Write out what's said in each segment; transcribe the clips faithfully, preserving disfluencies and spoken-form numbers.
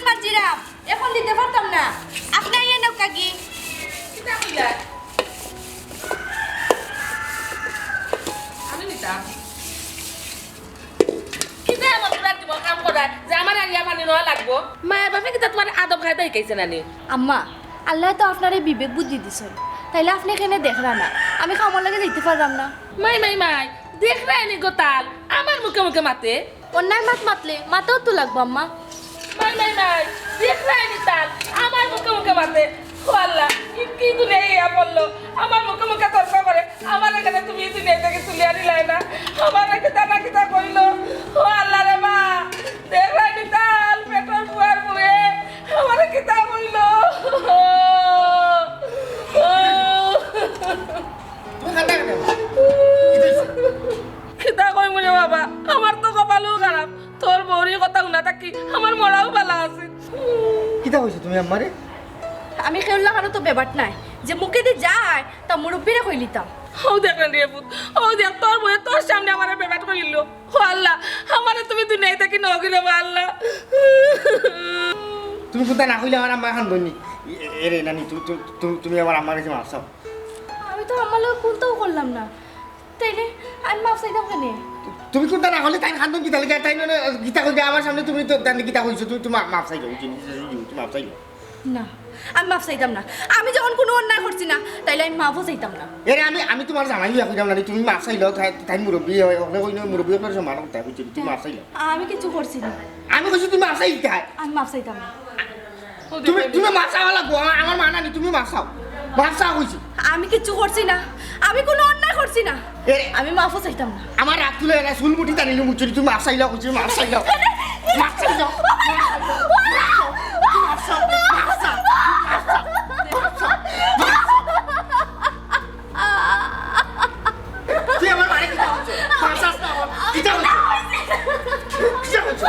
মানছিলাম, এখন দিতে পারতাম না। আপনে আইয়া নেউক্কা গি। কিতা কইলা? আমি নিতাম। কিতা এমন তুমার দিমর কাম করার যে আমার আনিয়া পানি নেওয়া লাগবো? মায় বাপে কিতা তুমার আদব কায়দা শিখাইছে না নি? আম্মা, আল্লায় তো আপনারে বিবেক বুদ্ধি দিছইন, তাইলে আপনে কেনে দেখরা না? আমি কামর লাগি যাইতে পাররাম না। মাই, মাই, মাই, দেখরায় নি গো তাল, আমার মুখে মুখে মাতে। অন্যায় মাত মাতলে মাতাও তো লাগবো, আম্মা। মাই, মাই, মাই, দেখরায় নি তাল, আমার মুখে মুখে মাতে। ও আল্লাহ, ই কি দুনিয়া আইয়া পড়লো? আমার মুখে মুখে তর্ক করে। আমারে কেনে তুমি ই দুনিয়া থাকি তুলিয়া নিলায় না? আমারে কিতা না কিতা কইলো? ও আল্লাহ রে মা, দেখরায় নি তাল, পেটর ফুয়ার ফুয়ে আমারে কিতা কইলো? তুমি কান্দা কেনে? কিতা কইমু রে বাবা, আমার তো কপালও খারাপ। তোর বউর ই কথা হুনা থাকি আমার মরাও ভালা আছিল। কিতা কইছো তুমি আম্মারে? আমি কেউর লাখানও তো বেবাট নায়, যে মুখেদি যায় তা মুরব্বিরে কইলিতাম। অউ দেখ রে পুত, অউ দেখ তোর বউয়ে তোর সামনে আমারে বেবাট করিলো। ও আল্লাহ, আমারে তুমি দুনিয়া থাকি নেওগি রে বা আল্লাহ। তুমি কুন্তা না কইলে আমার আম্মায় কান্দইন নি। এ, এ রে নানি, তু-, তু-, তু-, তুমি আমার আম্মার গেছে মাফ চাও। আমি তো আম্মার লগে কুন্তাও করলাম না, তাইলে আমি মাফ চাইতাম কেনে? তুমি কুন্তা না কইলে তাইন কান্দইন কিতার লাগি? তাইন মানে কিতা কইবা আমার সামনে? তুমি তো তাইন কিতা কইছো? তুমি তো মা-, মাফ চাইলাও, তুমি মাফ চাইলাও। না, আমি মাফ চাইতাম না। আমি যখন কুনু অন্যায় করছি না, তাইলে আমি মাফও চাইতাম না। এরে আমি, আমি তুমার জামাই অইয়া কইরাম না নি, তুমি মাফ চাইলাও, তাই, তাইন মুরব্বি অয়, অকলে কইন মুরব্বি অকলর সম্মান করতে অয়, বুঝছো নি? তুমি মাফ চাইলাও। আমি কিচ্ছু করছি না। আমি কইছি তুমি মাফ চাইতায়। আমি মাফ চাইতাম না। তুমি, তুমি মাফ চাওয়া লাগবো, আমার, আমার মা নানি, তুমি মাফ চাও। মাফ চাও কইছি। আমি কিচ্ছু করছি না, আমি কুনু অন্যায় করছি না। এরে। আমি মাফও চাইতাম না। আমার রাগ তুলে না, চুল মুঠি টানিলে মুচুরি, তুমি মাফ চাইলাও কইছি, মাফ চাইলাও। মাফ চাইলাও। মাফ চাও, মাফ চাও, মাফ চাও, মাফ চাও। তুই আমার মারে কিতা কইছস? মাফ চাস না আমার। কিতা কইছস? কিতা কইছস?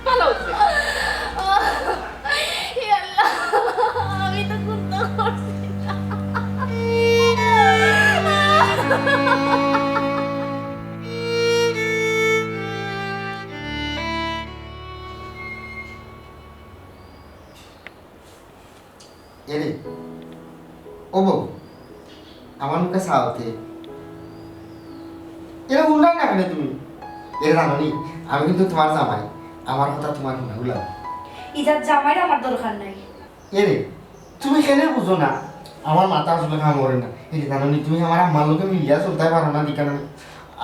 ভালো হচ্ছে। ই আল্লাহ, আমি তো কুন্তা করছি না। এরে, ও বউ, আমার মুখে চাওতে। এরে, উল্টাই না কেনে তুমি? এরে জানো নি, আমি কিন্তু তুমার জামাই, আমার কথা তুমার হুনা উলাও। ইজার জামাইর আমার দরকার নাই। এরে, তুমি কেনে বুঝো না? আমার মাথা আসলে কাম করে না। এরে জানো নি, তুমি আমার আম্মার লগে মিলিয়া চলতে পারো না, দিকে না।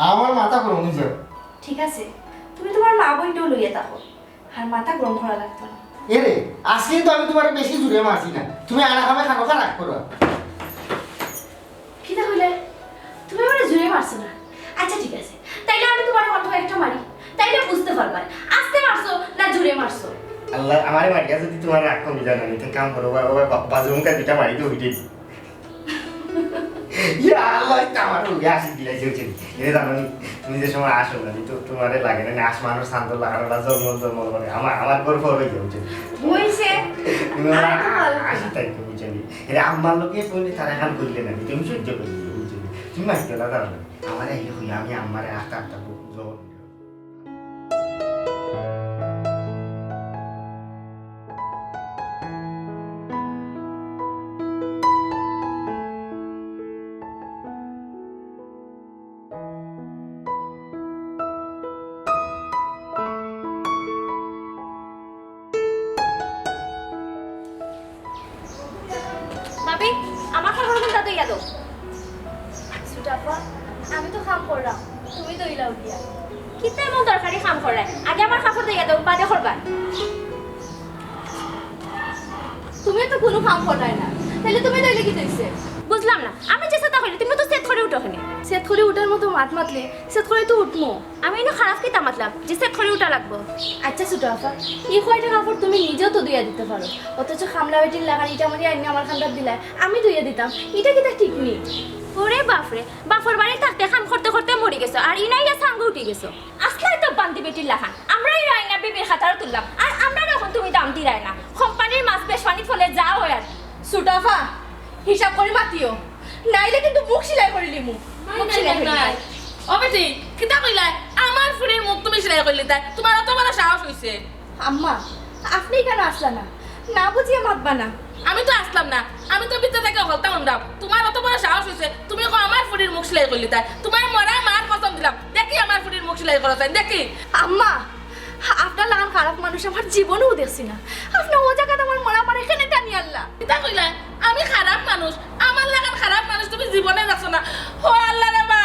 আমার মাথা গরম অই যায়। ঠিক আছে, তুমি তুমার মা বইনটাও লইয়া থাকো। আর মাথা গরম করা লাগতো না। এরে, আজকে তো আমি তুমারে বেশি জুরে মারছি না। তুমি আনা খাবে খানো খা রাগ করো। কিতা কইলে? তুমি আমারে জুরে মারছো না? আচ্ছা ঠিক আছে, তাইলে আমি তুমারে অন্য একটা মারি, তাইলে বুঝতে পারবায় আস্তে মারছো না জুরে মারছো। আল্লাহ, আমারে মারিয়া যদি তুমার রাগ কমি যায় না, তে কাম করো, ওবা, ওবা, বা-, বাজু মুখে দুইটা মারি তো উঠে। ইয়া আল্লাহ, এটা আমার লগে আসি দিলাই যে উঠে। এরে জানো নি, তুমি যে সময় আসো না, তো তুমারে লাগে না, আসমানর চান্দর লাখান ওলা জলমল জলমল করে। আমার, আমার ঘর ফর অই যায়, বুঝছো? অইছে। তুমি আমার আর একটু ভালো আসি তাই তো, বুঝছো নি? এরে আম্মার লগে তুমি তার এখান করলে না, তুমি সহ্য করে দিও, বুঝছো নি? তুমি মাইকে না দাঁড়ানো। আমার এই হইয়া আমি আম্মারে আস্তে আস্তে জল ভাবি, আমার কাপড় কোনটা ধইয়া দাও। ছোট আপা, আমি তো কাম করলাম, তুমি ধইলাও গিয়া। কিতা এমন দরকারি কাম করায়? আগে আমার কাপড় ধইয়া দাও, বাদে করবা। তুমি তো কুনু কাম করায় না, তাইলে তুমি ধইলে কিতা অইছে? বুঝলাম না, আমি যে সেটা কইলে তুমি তো সেট করে উঠো কেনে। সেট করে উঠার মতো মাত মাতলে সেট করে তো উঠমু। আমি ইনো খারাপ কিতা মাতলাম যে সেট করে উঠা লাগবো? আচ্ছা ছোট আপা, ই কয়টা কাপড় তুমি নিজেও তো ধইয়া দিতে পারো, অথচ কামলা বেটির লাখান ইটা আমারে আইনা আমার কান্দাত দিলায়, আমি ধইয়া দিতাম, ইটা কিতা ঠিক নি? ওরে বাপরে, বাপর বাড়ি থাকতে কাম করতে করতে মরি গেছো, আর ইনো আইয়া সাঙ্গ উঠি গেছো। আসলে তো বান্দি বেটির লাখান, আমরারে আইনা বিবির খাতারো তুললাম, আর আমরারে অখন তুমি দাম দিরায় না। কোম্পানির মাছ বেশ পানি ফলে যা অয় আর। ছোট আপা, হিসাব করি মাতিও, নাইলে কিন্তু মুখ সিলাই করিলিমু। মুখ সিলাই করিলিমু। ও বেটি, কিতা কইলায়? আমার ফুড়ির মুখ তুমি সিলাই করিলিতায়? তুমার অত বড় সাহস অইছে? আম্মা, আপনি কেন আসলা না? না বুঝিয়া মাতবা না। আমি তো আসলাম না, আমি তো ভিতরে থাকি হকলতা হুনরাম। তুমার অত বড় সাহস অইছে, তুমি কও আমার ফুড়ির মুখ সেলাই করলিতায়। তুমার মরা মার কসম দিলাম, দেখি আমার ফুড়ির মুখ সেলাই করো চাই, দেখি। আম্মা, আপনার লাখান খারাপ মানুষ আমার জীবনেও দেখছি না। আপনি অউ জাগাত আমার মরা মারে কেনে টানি আনলা? কিতা কইলা? আমি খারাপ মানুষ? আমার লাখান খারাপ মানুষ তুমি জীবনে দেখছো না। ও আল্লাহ রে বা,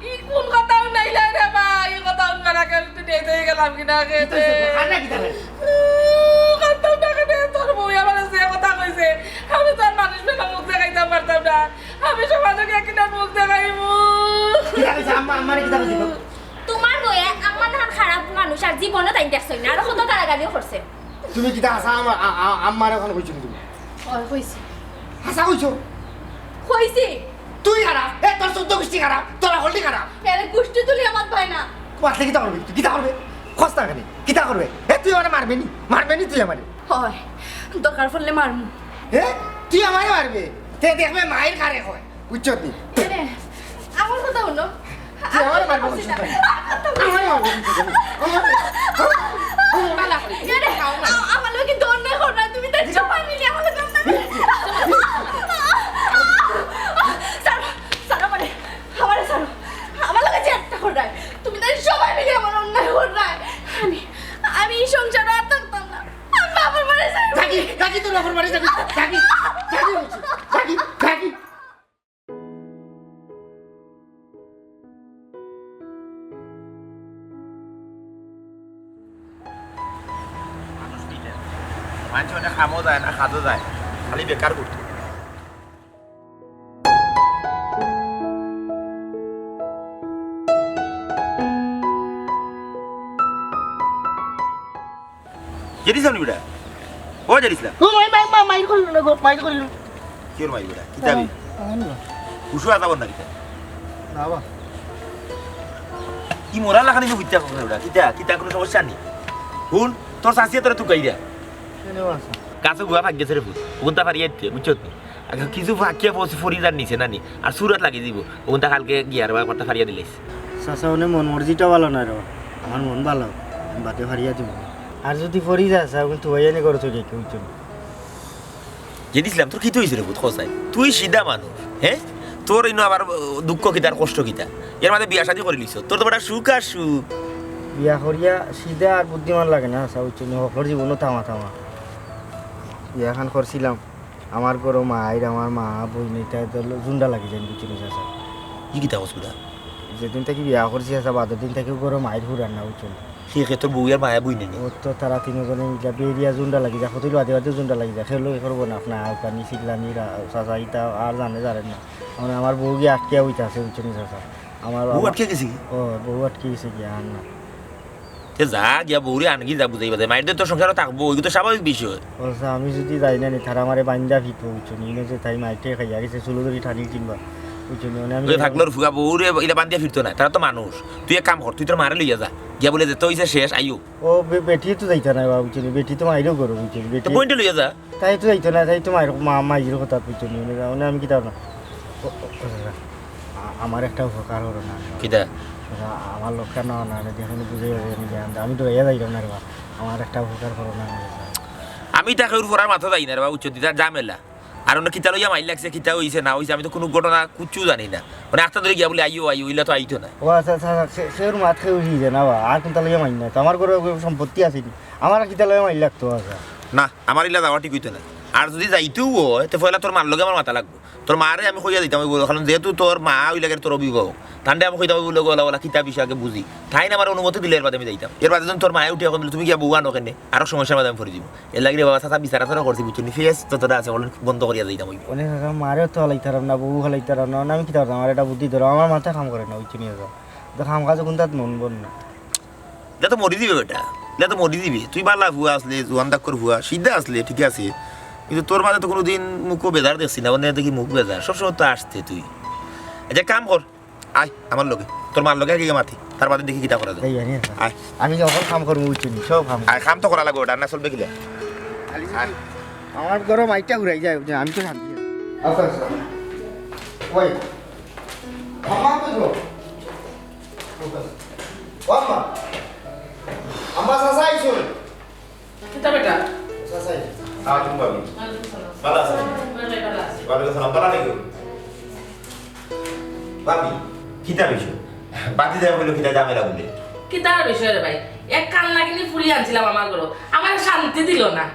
ই কুন কথা হুনাইলা রে বা, ই কথা হুনবার আগে আমি তো ডেট অই গেলাম কিনা আগে। কিতা অইছে? খান্না কিতা রে? উম, কান্দাম না কেনে, তোর বউয়ে আমারে যে কথা কইছে, আমি তো আর মানুষ বেটা মুখ দেখাইতাম পারতাম না। আমি সমাজে গিয়া কিনা মুখ দেখাইমু? কিতা কইছে আম্মা? আম্মারে কিতা কইছে? তুমার বউয়ে আমার লাখান খারাপ মানুষ আর জীবনে তাইন দেখছইন না, আরো কত গালাগালিও করছে। তুমি কিতা হাছা আমা-, আ-, আ-, আম্মারে অখন কইছো নি তুমি? অয়, কইছি। হাছা কইছো? কইছি। তুই খারাপ, এ তোর চৌদ্দ গুষ্টি খারাপ, তোর হকলটি খারাপ। এরে গুষ্টি তুলি আমার ভাই না। মাতলে কিতা করবে? তুই কিতা করবে? কস না কেনে? কিতা করবে? এ তুই আমারে মারবে নি? মারবে নি তুই আমারে? অয়, দরকার পড়লে মারমু। এ? তুই আমারে মারবে? তে দেখবে মাইর কারে কয়। বুঝছত নি? এরে, আমার কথা হুনো। তুই আমারে মারবে বুঝছত নি? আমারে মারবে বুঝছত নি? আমারে, আমারে, আমারে মারবে। এরে, আ-, আমার লগে কিন্তু অন্যায় কররায়, তুমি তাইন সবাই মিলি আমার লগে অন্যায় কররায়। ছাড়ো, ছাড়ো আমারে, আমারে ছাড়ো। আমার লগে যে একটা কররায়, তুমি তাইন সবাই মিলি আমার অন্যায় কররায়। আমি, আমি ই সংসারো আর থাকতাম না। আমি বাপর বাড়ি যাইমু। থাকি, থাকি তোর বাপর বাড়ি যাবি, থাকি, থাকি বলছি, থাকি, থাকি। মানুষ কিতা? মানুষ অনেক কামও যায় না, কাজও যায়, খালি বেকার ঘুরতে। জেরিস আপনি বেটা? ও জেরিস না? ও মাই, মাই, মাই, মাইর করিল না গো, মাইর করিল। কি ওর মাই বেটা? কিতা বি? আহ, আহ, না। কুশু আতা বল না কিতা? না বা। কি মরার লাখান ইনো হুইতা কখন বেটা? কিতা, কিতা কুনু সমস্যা নি? হুন, তোর চাচিয়ে তোরে তুকাইরা। কেনে বা আছে? গাছো গুয়া ফাক গেছে রে ফুত। ওগুনতা ফারিয়া দিতে, বুঝছত নি? আর কিছু ফাকিয়া ফসি ফরি যার নিচে নানি, আর সুরত লাগি দিব। ওগুনতা কালকে গিয়া আর একবারতা ফারিয়া দিলাইস। চাচা, অনে মন মর্জিটা ভালা নায় রে। আমার মন ভালা, আমি বাদে ফারিয়া দিমু। আর যুদি ফরি যায়, চাচা, কিন্তু ভাই এনে করো তুই রেখে, বুঝছো নি? যে দিছিলাম, তোর কিতা অইছে রে পুত, কও চাই? তুই সিধা মানুষ, হে? তোর ইনো আবার, আহ, দুঃখ কিতা আর কষ্ট কিতা? এর মাঝে বিয়া শাদি করিলিছস, তোর তো বেটা সুখ আর সুখ। বিয়া করিয়া সিধা আর বুদ্ধিমান লাগে না, চাচা, বুঝছো নি? হকলর জীবনও থামা থামা। বিয়া খান করছিলাম, আমার ঘরো মাইর, আমার মা, বইন, ইতা তো লো-, জুন্ডা লাগি যাইন, বুঝছো নি, চাচা? ই কিতা কস বেটা? যেদিন থাকি বিয়া করছি, চাচা, বাদর দিন থাকি ঘরো মাইর ফুরার না, বুঝছো নি? কে কে তোর বউ আর মায়া বইন নি? ও তো তারা তিনজনে মিলিয়া বেরিয়া জুন্ডা লাগি যায়, কতই বাদে বাদে জুন্ডা লাগি যায়, খেলো করবো না, আপনা আউকানি, চিল্লানি, রা-, চাচা, ইতা আর জানে জানেন না। মানে আমার বউ গিয়া আটকিয়া অইতাছে, বুঝছো নি, চাচা? আমার বউ বাবা আটকে গেছে কি? ও, বউ আটকে গেছে গিয়া, আর না। তে যা গিয়া বউরে আনগি যা বুঝাইবা দে। মাইর তো তোর সংসারো থাকবো, ওইগু তো স্বাভাবিক বিষয়। ও আচ্ছা, আমি যুদি যাই না নি, তারা আমারে বাইন্দা ফিরতো, বুঝছো নি? ইনো যে তাই মাইরটে খাইয়া গেছে, চুলো ধরি টানি কিনবা, বুঝছো নি? মানে আমি ওই পাগলর ফুয়া বউরে ইলা বান্দিয়া ফিরতো না, তারা তো মানুষ। তুই এক কাম কর, তুই তোর মারে লইয়া যা। গিয়া বলে যে, "তো অইছে শেষ, আইও।" ও বে-, বেটি তো যাইতা না, বুঝছো নি? বেটি তো মাইরও করো, বুঝছো নি? বেটি তো বইনটা লইয়া যা। তাই তো যাইতো না, তাই তো মাইর, মা-, মাইর কথা, বুঝছো নি? মানে, মানে আমি কিতা না। ও, ও, ও, আ-, আমার একটা উপকার করো না। কিতা? ওরা আমার লোকটা না, না, না, দেখুন, বুঝে যাবে, আমি জানি, আমি তো এ যাইতাম না রে বা। আমার একটা উপকার করো না, না, না। আমি তাকে ওর পড়ার মাথা যাই না রে বা, উচ্চ দিদার ঝামেলা। আর অন্য কিতা লইয়া মাইর লাগছে, কিতা অইছে না অইছে, আমি তো কুনু ঘটনা কুচ্ছু জানি না। মানে, আস্তা ধরি গিয়া বলে, "আইও, আইও", ইলা তো আইতো না। ও আচ্ছা, আচ্ছা, আচ্ছা, সে, সে ওর মাত খেয়ে উঠি যায় না বা, আর কোনটা লইয়া মাইর না, তো আমার ঘরে ওই সম্পত্তি আছে নি, আমার আর কিতা লইয়া মাইর লাগতো, আচ্ছা। না, আমার ইলা যাওয়া ঠিক অইতো না। আর যুদি যাইতেও অয়, তে পয়লা তোর মার লগে আমার মাতা লাগবো। তোর মারে আমি কইয়া দিতাম অইবো, কারণ যেহেতু তোর মা অইলা গিয়া তোর অভিভাবক, তানরে আমি কইতাম অইবো, "লগে ওলা, ওলা, কিতা বিষয় আগে বুঝি।" তাইন আমার অনুমতি দিলে এর বাদে আমি যাইতাম। এর বাদে যখন তোর মায়ে উঠিয়া কইন, "তুমি গিয়া বউ আনো কেনে?" আরো সমস্যার মাঝে আমি পড়ি যাইমু। এর লাগি রে বাবা, চাচা, বিচার আচারও করছি, বুঝছো নি? ফেস যতটা আছে, অকল বন্ধ করিয়া যাইতাম অইবো। অনে চাচা, মারেও তো হালাইতারাম না, বউ হালাইতারাম না, অনে আমি কিতা করতাম? আমার একটা বুদ্ধি ধরো, আমার মাথা কাম করে না, বুঝছো নি চাচা? তো কাম কাজে কোনটাত মন বন না। ইলা তো মরি দিবে বেটা, ইলা তো মরি দিবে। তুই বালা ফুয়া আছলে, জুয়ান দাক্কর ফুয়া, সিধা আছলে, ঠিক আছে। কিন্তু তোর মাঝে তো কুনুদিন মুখো বেজার দেখছি না, অনে দেখি মুখ বেজার, সবসময় তো আসতে তুই। আচ্ছা, কাম কর, আয় আমার লগে, তোর মার লগে আগে মাতি, তার বাদে দেখি কিতা করা যায়। এই, আরে, আয়। আমি যখন কাম করমু, বুঝছো নি, সব কাম। আয়, কাম তো করা লাগবো, রান্না চলবে কিলা? খালি আয়। আমার ঘরো মাইরটা উড়াই যায়, বুঝছো, আমি তো শান্তি আছি। আচ্ছা, আচ্ছা। ওই, আম্মা কই গো? ও আম্মা। আম্মা, চাচা আইছইন। তা বেটা। চাচা, আসসালামু আলাইকুম ভাবি। ওয়ালাইকুম সালাম। ভালা আছইন? ওয়ালাইকুম সালাম। ওয়ালাইকুম সালাম। ভালা আছইন? ভাবি, কিতা বিষয়? বাতি দেওয়া হইল কিতা ঝামেলা বলে? কিতা বিষয় রে ভাই? এক কান লাগিনি ফুরি আনছিলাম আমার ঘরো। আমার শান্তি দিল না।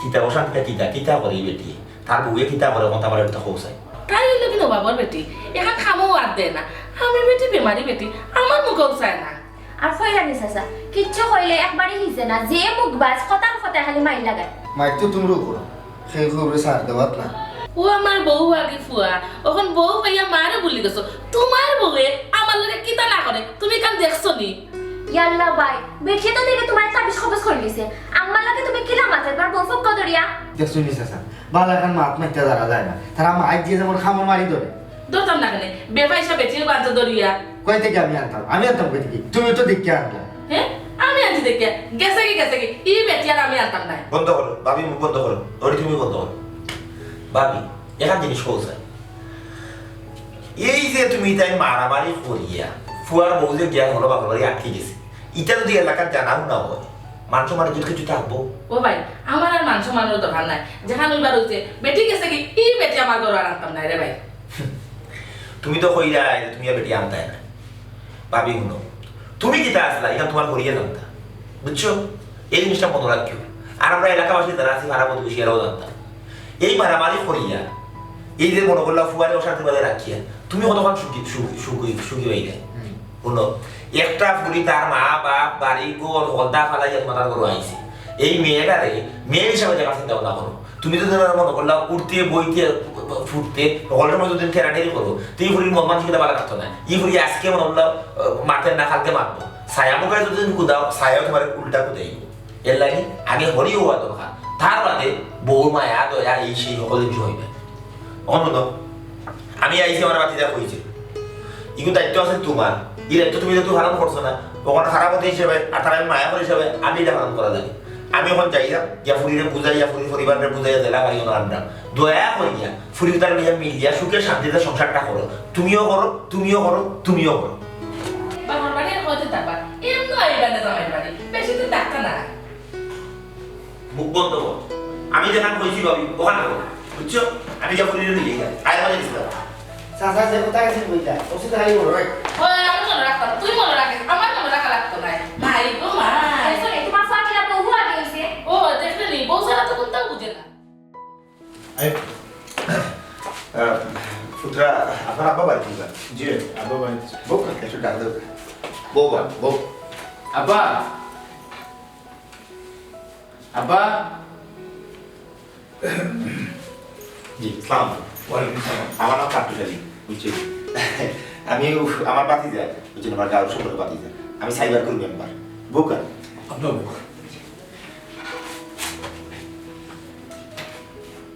কিতা অশান্তিটা কিতা? কিতা করে ই বেটি? তার বউয়ে কিতা করে? কোনটা আমার একটা খোঁজ চাই। তাই হইল কি নবাবর বেটি? এখন খামো আর দেয় না। আমি বেটি বেমারি বেটি, আমার মুখেও চায় না। আর কইরা নি চাচা, কিচ্ছু কইলে একবারে হিজে না, যে মুখ বাজ, কথার কথায় খালি মাইর লাগায়। মাইর তো তুমরাও করো, সে উপরে সার দেওয়াত না। ও আমার বউ আগে ফুয়া, অখন বউ পাইয়া মারে ভুলি গেছো। তোমার বউয়ে আমার লগে কিতা না করে, তুমি কান দেখছো নি? ইয়াল্লা ভাই, বেটিয়ে তো দেখি তোমার তাবিজ কবজ করি নিছে। আম্মার লগে তুমি কিলা মাতে, তোমার বউ ফক্ক ধরিয়া? দেখছো নি চাচা, বালা এখন মাত মাইতে ধরা যায় না। তারা মাইর দিয়ে যেমন খামর মারি ধরে। ধরতাম না কেনে? বেফাইসা বেটিয়ে বানতে ধরিয়া। কই থেকে আমি আনতাম? আমি আনতাম কই থেকে? তুমি তো দেখিয়া আনলা। হ্যাঁ? আমি আনছি দেখিয়া। গেছে কি, গেছে কি? ই বেটি আর আমি আনতাম না। বন্ধ করো, ভাবি, মুখ বন্ধ করো। ওরে, তুমি বন্ধ করো। ভাবি, একটা জিনিস কও চাই। এই যে তুমি তাই মারামারি করিয়া, ফুয়ার বউ যে গিয়া হলো বাপের বাড়ি আটকে গেছে, ইটা যদি এলাকাত জানাও না হয়, মান সম্মান ইজ্জত কিছু থাকবো? ও ভাই, আমার আর মান সম্মানের দরকার নাই। যেখান অইবার অইছে, বেটি গেছে কি, ই বেটি আমার ঘরো আর আনতাম না রে ভাই। তুমি তো কইরায় যে তুমি আর বেটি আনতায় না। ভাবি হুনো, তুমি কিতা আছলা, ইখান তোমার করিয়া জানতা। বুঝছো? এই জিনিসটা মনে রাখিও। আর আমরা এলাকাবাসী যারা আছি, পাড়া প্রতিবেশী, এরাও জানতা। এই মারামারি করিয়া, এই যে মনে করলা ফুয়ারে অশান্তির মাঝে রাখিয়া, তুমি কতক্ষণ সুখী, সুখী, সুখী, সুখী হইলে? হুম। হুনো, একটা ফুরি তার মা, বাপ, বাড়ি, ঘর, হকলতা ফালাইয়া তোমার ঘরো আইছে। এই মেয়েটারে মেয়ে হিসাবে দেখার চিন্তা ভাবনা করো। তুমি তো ধরো মনে করলা উঠতে, বইতে, ফুটতে, হকল সময় যদি ঠেলাঠেলি করো, তো ই ফুরির মন মানসিকতা ভালা থাকতো না। ই ফুরি আজকে মনে করলা, আহ, মাতের না, কালকে মাতবো। ছায়া মুখে যদি তুমি কুদাও, ছায়াও তোমার উল্টা কুদাইবো। এর লাগি আগে হরি হওয়া দরকার, তার বাদে বউর মায়া, দয়া, এই সেই হকল জিনিস হইবে। অখন হুনো, আমি আইছি, আমার বাতিজা কইছে, ইগু দায়িত্ব আছে তোমার। ই দায়িত্ব তুমি যেহেতু পালন করছো না, অখন খারাপ হতে হিসাবে, আর তার আমি মায়া করি হিসাবে, আমি এটা পালন করা লাগে। আমি অখন যাইয়া, গিয়া ফুরিরে বুঝাইয়া, ফুরির পরিবাররে বুঝাইয়া, জেলা বাড়ি অনো আনলাম। দয়া করিয়া, ফুরি তার নিয়ে মিলিয়া, সুখে শান্তিতে সংসারটা করো। তুমিও করো, তুমিও করো, তুমিও করো। বাবার বাড়ি আর কয়দিন থাকবা? এমন আইবা না জামাইর বাড়ি, বেশি দিন থাকতা না। মুখ বন্ধ কর। আমি যেখান কইছি ভাবি, ওখান করো। বুঝছো? আমি যা বলি, নিয়ে যাই। আয়, আমাদের ইসলাম। চাচা যে কথা আছে, বুঝলা। ওষুধ খালি বলো, রাখ। ও, আমি মনে রাখতাম, তুই মনে রাখিস, আমার মনে রাখা লাগতো না। ভাই গো, ভাই। এই, sorry, তোমার ফাকিলা বউ আগে হইছে। ও, দেখলে নি, বউ ছাড়া তো কোনটাও বুঝে না। এই, আহ, পুত্রা, আপনার আব্বা বাড়িত নি? জি, আব্বা বাড়িত। বউ, একটু ডাক দাও। বউ, বউ, বউ। আব্বা। আব্বা। জি, সালাম। ওয়ালাইকুম সালাম। আমার নাম কাট্টুশ আলী, বুঝছি। আমি উফ, আমার ভাতিজা, বুঝছেন, আমার গাঁওর সম্পর্কে ভাতিজা। আমি সাইবার কর্মী মেম্বার। বউ কই? আপনার বউ।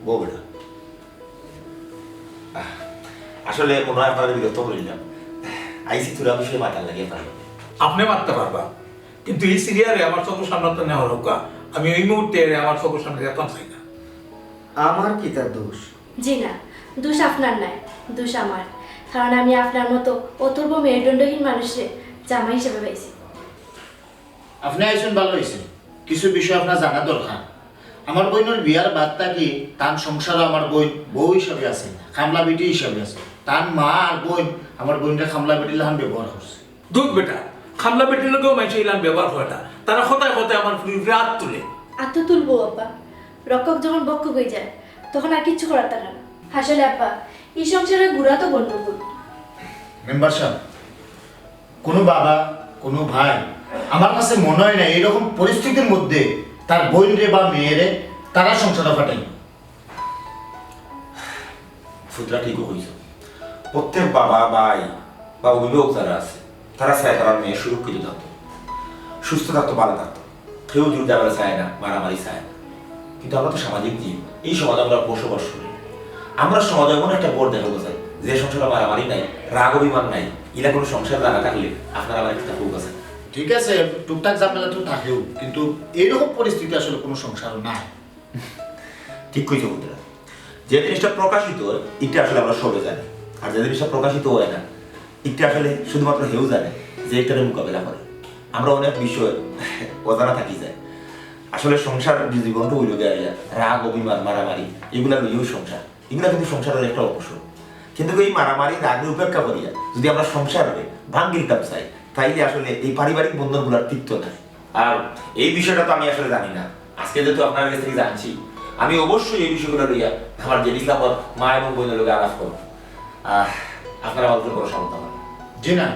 বউ বেটা। আহ, আসলে মনে হয় আপনারে বিরক্ত করিলাম। আইছি থুড়া বিষয়ে মাতার লাগি আপনার লগে। আপনে মাততা পারবা, কিন্তু ই সিরিয়ারে আমার চকুর সামনে তো নেওয়া হোক। আমি ওই মুহূর্তে এরে আমার চকুর সামনে দেখতাম চাই না। আমার কিতা দোষ? জি না, দোষ আপনার নায়, দোষ আমার। কারণ আমি আপনার মতো অথর্ব মেরুদণ্ডহীন মানুষরে জামাই হিসেবে পাইছি। আপনে আইছইন ভালা অইছে, কিছু বিষয় আপনার জানা দরকার। আমার বইনর বিয়ার বাদ থাকি তান সংসারো আমার বইন বউ হিসাবে আছে না, কামলা বেটি হিসাবে আছে। তান মা আর বইন আমার বইনরে কামলা বেটির লাখান ব্যবহার করছে। দুধ বেটা, কামলা বেটির লগেও মানষে ইলান ব্যবহার করে না। তারা কথায় কথায় আমার ফুরির উপরে আত তুলে। আত তো তুলবো আব্বা, রক্ষক যখন ভক্ষক হয়ে যায়, তখন আর কিচ্ছু করার থাকে না। আসলে আব্বা, এই সংসারে ঘুরা তো গণ্ডগোল। মেম্বার সাহেব, কোনো বাবা, কোনো ভাই, আমার কাছে মনে হয় না এইরকম পরিস্থিতির মধ্যে তার বইনরে বা মেয়েরে তারা সংসারে পাঠাইব। পুত্রা ঠিকও কইছো। প্রত্যেক বাবা, ভাই বা অভিভাবক যারা আছে, তারা চায় তারার মেয়ে সুরক্ষিত থাকতো, সুস্থ থাকতো, ভালো থাকতো। কেউ জোর ঝামেলা চায় না, মারামারি চায় না। কিন্তু আমরা তো সামাজিক জীব, এই সমাজে আমরা বসবাস করি। আমরা সমাজে এমন একটা গড় দেখাইতে চাই, যে সংসারে মারামারি নাই, রাগ অভিমান নাই, ইলা কোনো সংসার জানা থাকলে আপনারা আমার একটা ফোক আছে। ঠিক আছে, টুকটাক ঝামেলা তো থাকেও, কিন্তু এইরকম পরিস্থিতি আসলে কোনো সংসার নাই। ঠিক কইছো পুত্রা, যে জিনিসটা প্রকাশিত হয়, এটা আসলে আমরা সবে জানি, আর যে জিনিসটা প্রকাশিত হয় না, এটা আসলে শুধুমাত্র হেউ জানে যে এটারে মোকাবেলা করে। আমরা অনেক বিষয় অজানা থাকি যায়। আসলে সংসার যে জীবনটা অইলো গিয়া রাগ, অভিমান, মারামারি, এগুলা লইয়াউ সংসার। এগুলা কিন্তু সংসারের একটা অংশ। কিন্তু এই মারামারি, রাগরে উপেক্ষা করিয়া যদি আমরা সংসাররে ভাঙ্গিতাম চাই, তাইলে আসলে এই পারিবারিক বন্ধনগুলা টিকতো না। আর এই বিষয়টা তো আমি আসলে জানি না, আজকে যেহেতু আপনার কাছ থেকে জানছি, আমি অবশ্যই এই বিষয়গুলো লইয়া আমার জেড ইসলামর মা এবং বোনের লগে আলাপ করব। আহ, আপনারা আমার উপরে ভরসা করতে পারেন। জি না,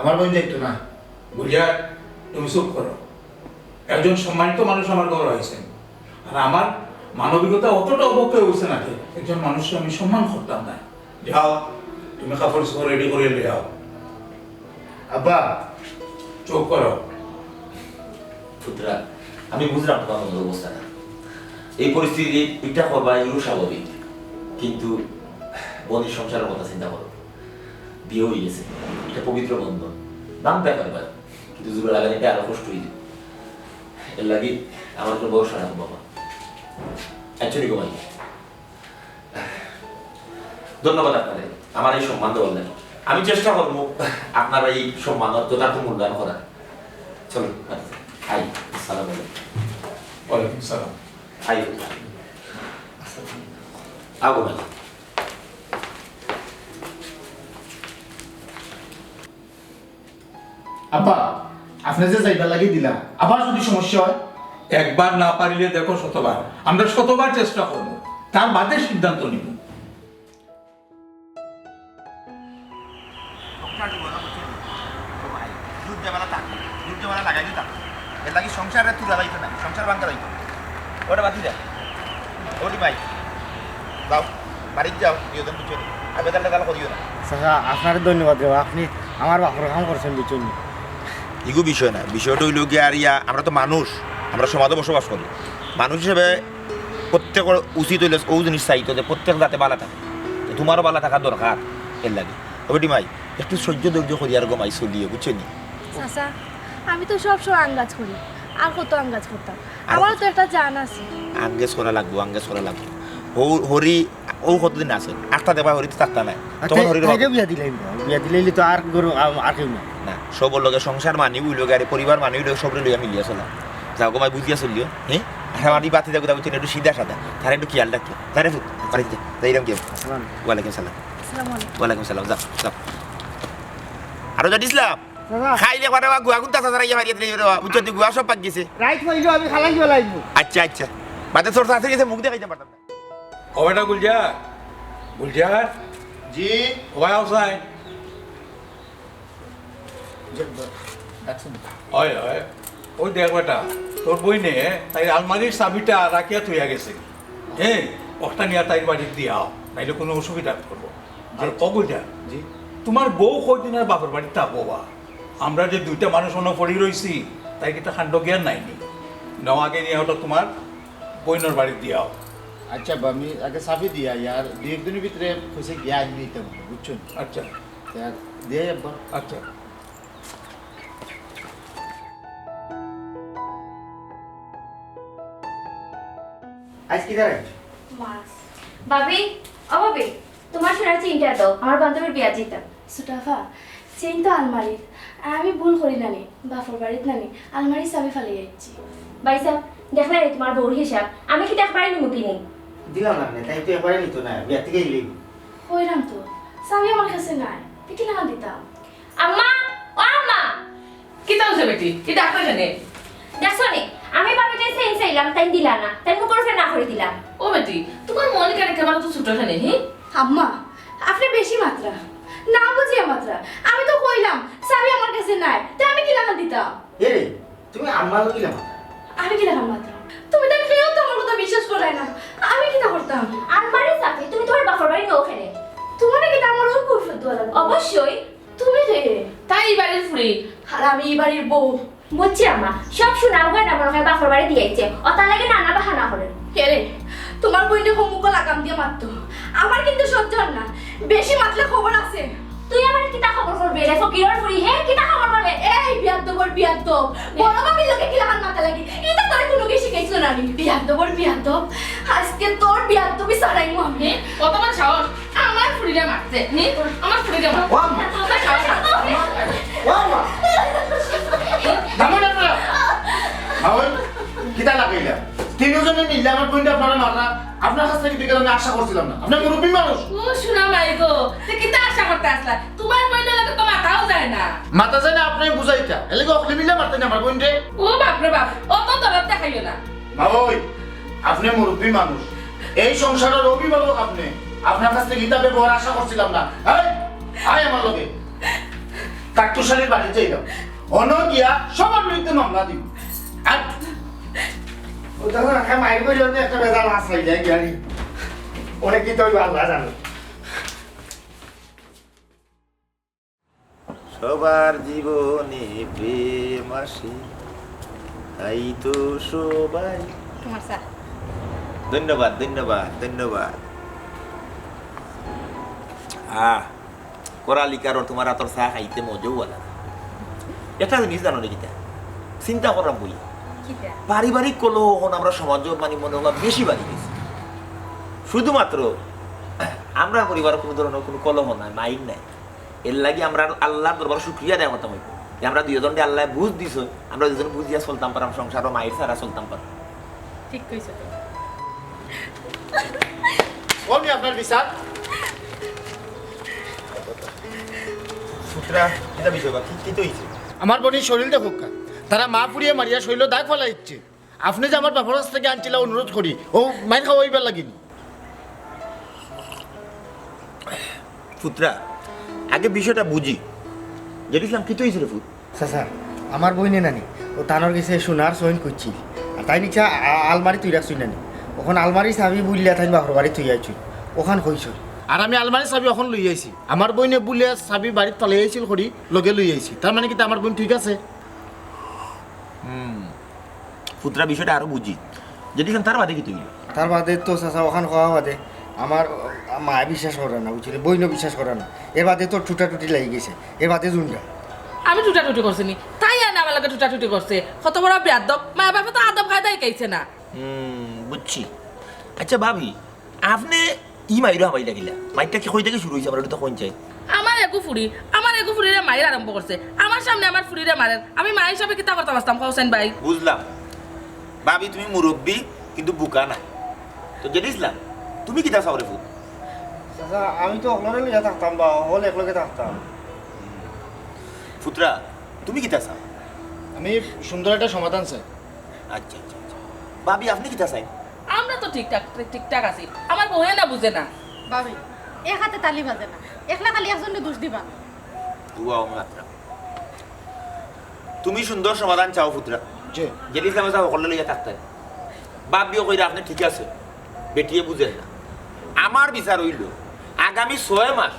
আমার বোন যাইতো না। গুলজার, তুমি চুপ করো। একজন সম্মানিত মানুষ আমার ঘরো আইছেন, আর আমার মানবিকতা অতটা অবক্ষয় অইছে না যে একজন মানুষরে আমি সম্মান করতাম না। যাও, তুমি কাপড় চোপড় রেডি করিয়া লইয়া আও। আব্বা, চুপ করো। পুত্রা, আমি বুঝলাম তোমার মনের অবস্থাটা। এই পরিস্থিতি এটা করবা, এগুলো স্বাভাবিক। কিন্তু বনির সংসারের কথা চিন্তা করো। বিয়া অই গেছে, এটা পবিত্র বন্ধন, ভাঙতে পারবা। কিন্তু জোড়া লাগানিতে আরো কষ্ট অই যাইবো। এর লাগি আমার উপরে ভরসা রাখো বাবা। Actually, ঘুমাই। ধন্যবাদ আপনারে আমার এই সম্মান দেওয়ার লাগি। আমি চেষ্টা করবো আপনার এই সম্মানর যথার্থ মূল্যায়ন করার। চলুন, আই, আসসালামু আলাইকুম। ওয়ালাইকুম সালাম। আই, আও ভাই। আব্বা, আপনে যে যাইবার লাগি দিলা, আবার যদি সমস্যা হয়? একবার না পারিলে দেখো শতবার, আমরা শতবার চেষ্টা করবো, তার বাদে সিদ্ধান্ত নিব। সংসার জীবন বুঝছো নি? ও ভাই, দুধ দেওয়ালা থাকবে, দুধ দেওয়ালা লাগাইলে থাকবে। এর লাগি সংসারে তুলা যাইতো না, সংসার ভাঙ্গা যাইতো। ওটা বাদ দিয়া। ওটি ভাই, যাও, বাড়িত যাও, দুইজন বুঝছো নি? আর বেতাল টেতাল করিও না। চাচা, আপনারে ধন্যবাদ রে, আপনি আমার বাপর কাম করছেন, বুঝছো নি? ইগু বিষয় না, বিষয়টা অইলো গিয়া আর ইয়া, আমরা তো মানুষ, আমরা সমাজে বসবাস করি। মানুষ হিসেবে প্রত্যেকর উচিত অইলে ও জিনিস চাইতো যে প্রত্যেক জাতে বালা থাকে। তো তোমারও বালা থাকার দরকার, এর লাগি। তবে টি মাই, একটু সহ্য ধৈর্য করি আর গমাই চলিও, বুঝছো নি? চাচা, আমি তো সব সময় আঙ্গাজ করি, আর কত আঙ্গাজ করতাম? আর আমারও তো একটা জান আছে। আঙ্গেজ করা লাগবো, আঙ্গেজ করা লাগবো। ও হরি, ও কতদিন আছে? আটটা দেবা হরি তো থাকতা নাই। তখন হরি তাইরে বিয়া দিলাই না, বিয়া দিলাইলে তো আর গরু, আ-, আর কেউ না। না, সবর লগে সংসার মানি, ওই লগে আরে পরিবার মানি, ওই লগে সবরে লইয়া মিলিয়া চলা। যাও গমাই বুঝিয়া চলিও, হ্যাঁ? আর আমার এই বাতি যাবো, যাবো, একটু সিধা সাদা, তার একটু খেয়াল রাখিও। তারে ফুট, বাড়িতে যা, যাই রাম গিয়ে। আসসালামু আলাইকুম। ওয়ালাইকুম সালাম। আসসালামু আলাইকুম। ওয়ালাইকুম সালাম, যাও, যাও। আরো জানিস না? চাচা। খাইলে পারে বা গুয়া গুনতা চাচা রাইয়া মারিয়া দিলে রে বা, বুঝছো তুই গুয়া সব পাক গেছে। রাইত হইলো আমি খালাই গেলাইমু। আচ্ছা, আচ্ছা। বাদে তোর চাচা গেছে মুখ দেখাইতে পারতাম না। ও বেটা গুলজার, গুলজার। জি। ও ভাই আও চাই। জি, ডাকছেন। ওই, ওই। ওই দেখ বেটা, তোর বইনে তাইর আলমারির চাবিটা রাখিয়া থইয়া গেছে। হ্যাঁ, ওটা নিয়া তাইর বাড়িত দিয়া আও, নাইলে কোনো অসুবিধা করবো। আর জি। ও গুলজার, জি। তোমার বউ কয়দিন আর বাপর বাড়িত থাকবো বা? আমরা যে দুইটা মানুষ অনো পড়ি রইছি, তাইর কিতা কাণ্ড জ্ঞান নাই নি? নেও আগে নিয়া ওটা তোমার বইনর বাড়িত দিয়া আও। আচ্ছা বা, আমি আগে চাবি দিয়া আই, আর দুই একদিনর ভিতরে কইছে গিয়া আই নিতাম, বুঝছো নি? আচ্ছা। তে আর দিয়া আই আব্বা। আচ্ছা। আইজ কিতা রাইনছো? মাছ। ভাবি, ও ভাবি, তোমার সোনার চেইনটা দাও, আমার বান্ধবীর বিয়াত যাইতাম। সুটাফা, চেইন তো আলমারিত। আমি ভুল করি নানি, বাপর বাড়িত নানি, আলমারির চাবি ফালাই আইছি। ভাইসাব, দেখলায় নি তোমার বউর হিসাব? আমি কিতা একবারে নিমু কিনি? দিলাম না, তাই তো একবারে নিতো না, বিয়া থেকে গেলেই। কইরাম তো, চাবি আমার কাছে নাই, তে কিলাখান দিতাম? আম্মা, ও আম্মা! কিতা অইছে বেটি? ই ডাকরে কেনে? দেখছো নি? আমি ভাবিরে চেইন চাইলাম, তাইন দিলা না। তাইন মুখর উপরে না করি দিলা। ও বেটি, তোমার মন কেনে একেবারে তো ছোট কেনে, হি? আম্মা, আপনে বেশি মাতরা। না বুঝিয়া মাতরা। আমি তো কইলাম, চাবি আমার কাছে নাই। তে আমি কিলাখান দিতাম? এ রে, তুমি আম্মার লগে কিলা মাতরায়? আমি কিলাখান মাতরাম? তুমি তাইন কেউ তো আমার কথা বিশ্বাস কররায় না। আমি কিতা করতাম? আলমারির চাবি, তুমি তোমার বাপর বাড়ি নেও কেনে? তোমারে কিতা আমার অউ কৈফিয়ত দেওয়া লাগবো? অবশ্যই। তুমি কে? তাই ই বাড়ির ফুড়ি। আর আমি ই বাড়ির বউ। বুঝছি আম্মা, সব সোনার গয়না মনে হয় বাপর বাড়ি দিয়া আইছে, অতার লাগি নানা বাহানা করে। কে রে, তোমার বইনে হমুকো লাগাম দিয়া মারতো, আমার কিন্তু সহ্য অর না, বেশি মাতলে খবর আছে। তুই আমার কিতা খবর করবে রে ফকিরর ফুড়ি, হে কিতা খবর করবে? এই বিয়াদ্দবর বিয়াদ্দব, বড় ভাবির লগে কিলাখান মাতা লাগি, ইতা তোরে কুনুগি শিখাইছিল না নি? বিয়াদ্দবর বিয়াদ্দব, আজকে তোর বিয়াদ্দবি ছাড়াইমু আমি। হে, কত বড় সাহস, আমার ফুড়িরে মারছে, হে, আমার ফুড়িরে মারছে। ও আম্মা। কত বড় সাহস। ও আম্মা। হ্যাঁ, ওই, কিতা লাগাইলা? তিনজনে মিললে আমার বইনরে আপনারা মাররা। আপনার কাছ থাকি তো ইতা আমি আশা করছিলাম না। আপনে মুরব্বি মানুষ। ও সোনা মাই গো, তে কিতা আশা করতা আছলা? তুমার বইনর লগে তো মাতাও যায় না। মাতা যায় না, আপনে বুঝাইতা। এরলাগি অকলে মিলে মারতা নি আমার বইনরে। ও বাপ রে বাপ, অত দরদ দেখাইও না। মা ওই, আপনে মুরব্বি মানুষ। এই সংসারর অভিভাবক আপনে। আপনার কাছ থাকি ইতা ব্যবহার আশা করছিলাম না। এই, আয় আমার লগে। কাট্টুশালীর বাড়িত যাইলাম। অনো গিয়া সবার বিরুদ্ধে মামলা দিমু। আর ও তখন একটা মাইর কইলে তো একটা বেজাল আছাই যায় গিয়া রে। অনেক কিতা অইবো আল্লায় জানে। সবার জীবনে প্রেম আসে, তাই তো সবাই। তোমার চা। ধন্যবাদ, ধন্যবাদ, ধন্যবাদ। আহ, করালি কারোর তোমার আতর চা খাইতে মজাও আলাদা। একটা জিনিস জানো নি কিতা? চিন্তা করাম বই। কিতা? পারিবারিক কলহ অখন আমরার সমাজো মানে মনে অয় বেশি বাড়ি গেছে। শুধুমাত্র আমরার পরিবারো কুনু ধরনর কুনু কলহ নাই, মাইর নাই। এরলাগি আমরা আল্লার দরবারো শুকরিয়া আদায় করতাম অইবো যে আমরা দুইওজনরে আল্লায় বুঝ দিছে, আমরা দুইওজন বুঝিয়া চলতাম পাররাম, সংসারো মাইর ছাড়া চলতাম পাররাম। ঠিক কইছো তো। অউ নি আপনার বিচার। পুত্রা, কিতা বিষয় বা? কি, কিতা অইছে? আমার বইনর শরীল দেখউক্কা। তারা মা পুড়িয়ে মারিয়া শরীলো দাগ ফালাইছে। আপনে যে আমার বাপর কাছ থাকি আনছিলা অনুরোধ করি, অউ মাইর খাওয়াইবার লাগি নি। পুত্রা, আগে বিষয়টা বুঝি। জেড ইসলাম, কিতা অইছে রে পুত? চাচা, আমার বইনে নানি, অউ তানর গেছে সোনার চইন খুজছিল। আর তাইন ইচ্ছা আ-, আলমারিত থুই রাখছইন নানি। অখন আলমারির চাবি বুলিয়া তাইন বাপর বাড়িত থুই আইছইন। অখান কইছইন। আর আমি আলমারির চাবি অখন লই আইছি। আমার বইনে বুলিয়া চাবি বাড়িত ফালাই আইছিল করি, লগে লই আইছি। তার মানে কিতা আমার বইন ঠিক আছে? হুম। পুত্রা, বিষয়টা আরো বুঝি। জেড ইসলাম, তার বাদে কিতা অইলো? তার বাদে তো চাচা অখান কওয়া বাদে আমার, আ, মায়ে বিশ্বাস করে না, বুঝছইন নি? বইনও বিশ্বাস করে না। এর বাদে তো টুটাটুটি লাগি গেছে। এর বাদে জুন্ডা। আমি টুটাটুটি করছি নি? তাই আর না আমার লগে টুটাটুটি করছে। কত বড় বেয়াদব। মা বাপে তো আদব কায়দা হিকাইছে না। হুম, বুঝছি। আচ্ছা ভাবি, আপনে ই মাইরো হামাইলা কিলা? মাইরটা কি কই থাকি শুরু অইছে? আমার অটা তো কইন চাই। আমার এগু ফুড়ি, আমার এগু ফুড়িরে মাইর আরম্ভ করছে। আমার সামনে আমার ফুড়িরে মারের। আমি মা হিসাবে কিতা করতাম পারতাম, কও হুসেন ভাই? বুঝলাম। ভাবি, তুমি মুরব্বি, কিন্তু বুকা না। তো জেড ইসলাম, তুমি কিতা চাও রে পুত? চাচা, আমি তো অকলরে লইয়া থাকতাম বা, অকল একলগে থাকতাম। পুত্রা, তুমি কিতা চাও? আমি সুন্দর একটা সমাধান চাই। আচ্ছা, আচ্ছা, আচ্ছা। ভাবি, আপনে কিতা চাইন? আমরা তো ঠিকঠাক, ঠিকঠাক আছি। আমার বউয়ে না বুঝে না। ভাবি, এক আতে তালি বাজে না। একলা খালি একজনরে দোষ দিবা না। বুয়া ও মাত্রা। তুমি সুন্দর সমাধান চাও, পুত্রা। জি। জেড ইসলামে চাও অকলরে লইয়া থাকতে। ভাবিও কইরা আপনে ঠিক আছে, বেটিয়ে বুঝেন না। আমার বিচার অইলো, আগামী ছয় মাস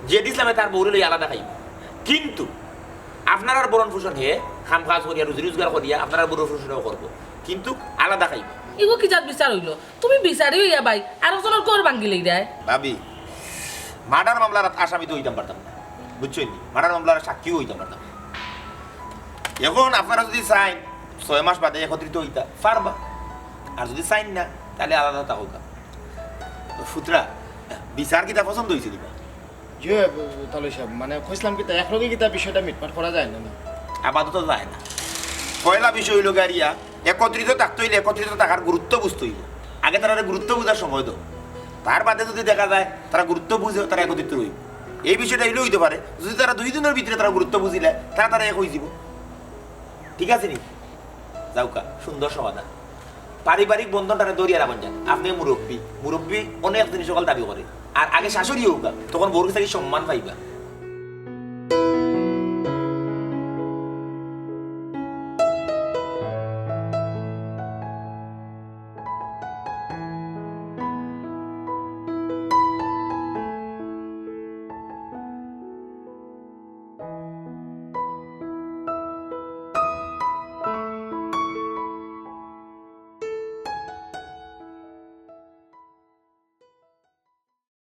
জেড ইসলামে তার বউরে লইয়া আলাদা খাইবো। কিন্তু আপনারার ভরণ পোষণ হে কাম কাজ করিয়া, রুজি রোজগার করিয়া আপনারার ভরণ পোষণও করবো, কিন্তু আলাদা খাইবো। ইগু কি জাত বিচার অইলো? তুমি বিচারি অইয়া ভাই আরকজনর ঘর ভাঙ্গিলাইরায়। ভাবি, মার্ডার মামলার আসামি তো অইতাম পারতাম না, বুঝছইন নি? মার্ডার মামলার সাক্ষীও অইতাম পারতাম না। এখন আপনারা যুদি চাইন ছয় মাস বাদে একত্রিত অইতা, পারবা। আর যুদি চাইন না, তাইলে আলাদা থাকউক্কা। তো পুত্রা, বিচার কিতা পছন্দ অইছে নি বা? জি, তালই সাব, মানে, কইছলাম কিতা, একলগে কিতা বিষয়টা মিটমাট করা যায় না নি? আপাতত যায় না। পয়লা বিষয় অইলো গিয়া, একত্রিত থাকতে অইলে একত্রিত থাকার গুরুত্ব বুঝতে অইবো। আগে তারারে গুরুত্ব বুঝার সময় দেও, তার বাদে যুদি দেখা যায় তারা গুরুত্ব বুঝে, তারা একত্রিত অইবো। এই বিষয়টা অইলে অইতে পারে, যুদি তারা দুই দিনর ভিতরে তারা গুরুত্ব বুঝিলে, তারা, তারা এক অইযিবো। ঠিক আছে নি? যাউক্কা, সুন্দর সমাধান। পারিবারিক বন্ধনটারে ধরিয়া রাখইন যান। আপনে মুরব্বি, মুরব্বি অনেক জিনিস অকল দাবি করে। আর আগে শাশুড়ি অউক্কা, তখন বউর গেছে কি সম্মান পাইবা।